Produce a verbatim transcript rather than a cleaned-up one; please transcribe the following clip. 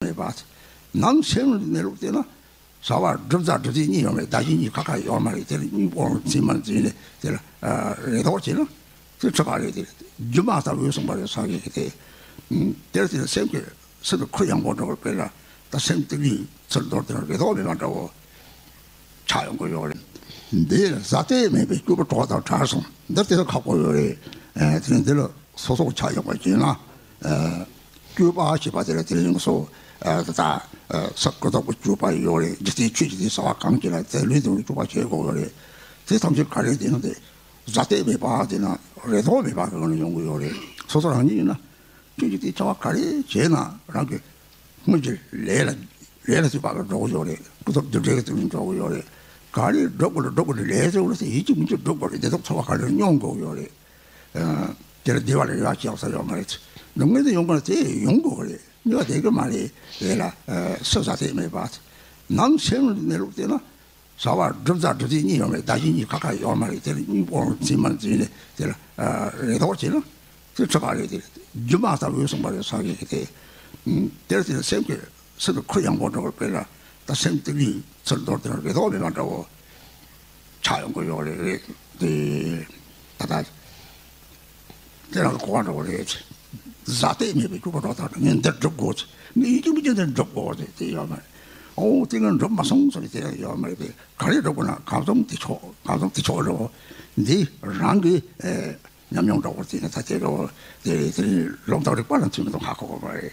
མེད་པ། ནང་སེམས་གནས་ལུགས་དེ་ན། བྱ་བ་སྒྲུབ་བྱ་སྒྲུབ་བྱེད་གཉིས་ཡོད་མེད། བདག་གཞན་གཉིས་ཁ་ཁ་ཡོད་མ་རེད། དེ་ལ་གཉིས་པོ་འཛིན་མ་འཛིན་ནས་དེ་ལ་རེ་དོགས་བྱས་ན་དེ་ཁྲི་ཁ་རེད། དེ་རྒྱུ་མ་ལྟ་བུ་གསུངས་པ་རེད། ས་གི་དེ་དེར་དེ་སེམས་ཀྱི་སེམས་ཀྱི་ཁུར་ཡངས་པོ་འགྲོ་བར་དཔེར་ན་ད་སེམས་གཏིང་ནས་ཚུར་འདོར་དེ་རེ་དོགས་མེད་པ་འདྲ་བོ་ཆགས་ཡོང་གི་ཡོད་རེད། འདི་ལ་གཟའ་གཏད་མེད་པའི་སྐྱོ་པོ་གྲོགས་དང་བྲལ་སོང་། འདི་དེ་ལ་ཁག་པོ་ཡོད་རེད། དེ་ནས་འདི་ལ་སོ་སོ་ཆ་ཡོང་བ་བྱས་ན། སྤྱོད་པ་ཞེས་པ་དེ་ལ་དེ་རིང་སོ་ད་ས་ཀུན་རྫོབ་ཀྱི་སྤྱོད་པ་ཡོད་རེད། འཇིག་རྟེན་ཆོས་ཀྱི་དེ་ཟ་བ་གང་བྱེད་ན་དེ་ལུས་དང་སྤྱོད་པ་བྱེད་དགོས་ཡོད་རེད། དེ་ཐམས་ཅད་ག་རེ་དེ་ན་དེ་གཟའ་གཏད་མེད་པ་དེ་ན་རེ་དོགས་མེད་པ་གི་ངང་ནས་ཡོང་གི་ཡོད་རེད། སོ་སོ་རང་ཉིད་ཡིན་ན་ཆོས་ཀྱི་དེ་བྱ་བ་ག་རེ་བྱས་ན་རང་གི་སྔོན་གྱི་ལས་ལ་ལས་ལ་ཚུད་པ་གི་འགྲོ་གི་ཡོད་རེད། ཀུན་རྫོབ་རྡུལ་བྲལ་གྱི་དེ་ནས་འགྲོ་གི་ཡོད་རེད། ག་རེ་སྒྲུབ་དགོས་རེད། སྒྲུབ་དགོས་རེད། ལས་ཚེ་འོ་ལ་ཚེ་ཡིད་ཀྱི་མི་ཚེ་སྒྲུབ་དགོས་རེད། བདེ་སྡུག་ཚོར་བ་ག་རེ་མྱོང་དགོས་ཡོད་རེད། དེར་བདེ་བ་ལ་རེ་བ་བཅག་ས་ཡོད་མ་རེད། སྡུག་བསྔལ་དེ་ཡོང་གི་ན་དེ་ཡོང་དགོས་རེད། གཉིས་པ་དེ་གི་མ་རེད། དེ་ལ་སུ་ཟ་ཐེག་མེད་པ། ནང་སེམས་གནས་ལུགས་དེ་ན་བྱ་བ་སྒྲུབ་བྱ་སྒྲུབ་བྱེད་གཉིས་ཡོད་མེད། བདག་གཞན་གཉིས་ཁ་ཁ་ཡོད་མ་རེད། དེ་ལ་གཉིས་པོ་འཛིན་མ་འཛིན་ནས་དེ་ལ་རེ་དོགས་བྱས་ན་དེ་ཁྲི་ཁ་རེད། དེ་རྒྱུ་མ་ལྟ་བུ་གསུངས་པ་རེད། ས་གི་དེ་དེར་དེ་སེམས་ཀྱི་སེམས་ཀྱི་ཁུར་ཡངས་པོ་འགྲོ་བར་དཔེར་ན་ད་སེམས་གཏིང་ནས་ཚུར་འདོར་དེ་རེ་དོགས་མེད་པ་འདྲ་བོ་ཆགས་ཡོང་གི་ཡོད་རེད། དེ་ད་ལྟ་དེ་རང་གི་གོ་བ་འདྲ་བོ་རེད། གཟའ་གཏད་མེད་པའི་སྐྱོ་པོ་གྲོགས་དང་ངས་འདིར་སྒྲུབ་དགོས། ངས་ཡིད་ཀྱི་མི་ཚེ་འདིར་སྒྲུབ་དགོས་ཟེར་དེ་ཡོད་མ་རེད། ཨོ་དེ་ངས་འགྲུབ་མ་སོང་ཟེར་དེ་ཡོད་མ་རེད། དེ་ག་རེ་སྒྲུབ་དགོས་ན་གང་བྱུང་དེ་ཆོག་གང་བྱུང་དེ་ཆོག་འདྲ་བོ་འདི་རང་གི་ཨེ་ཉམས་མྱོང་འདྲ་བོ་དེ་ནི་ད་དེ་འདྲ་བོ་དེ་དེ་ནི་ལུང་དང་རིགས་པ་ལ་མཐུན་མི་འདུག་ཧ་གོ་གི་མ་རེད།